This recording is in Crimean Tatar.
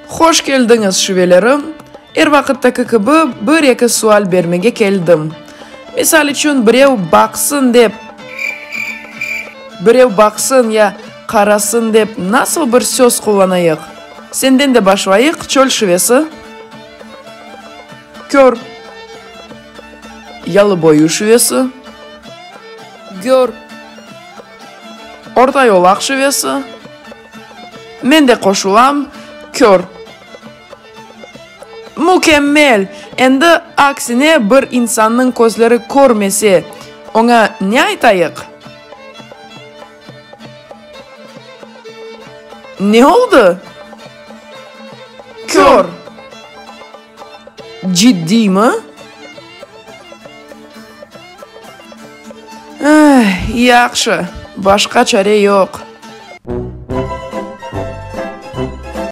Hoş keldiñiz, şivelerim! Er vaqıttaki kibi, bir-eki sual bermege keldim. Misal içün, birev baqsın dep, birev baqsın ya qarasın dep nasıl bir söz qullanayıq? Senden de başlayıq, çöl şivesi. Kör. Yalıboyu şivesi. Gör. Ortayolaq şivesi. Men de qoşulam, kör. Mükemmel! Endi aksine bir insannıñ közleri körmese, oña ne aytayıq? Ne oldı? Kör. Ciddiymi? Eh, yahşı, başqa çare yoq.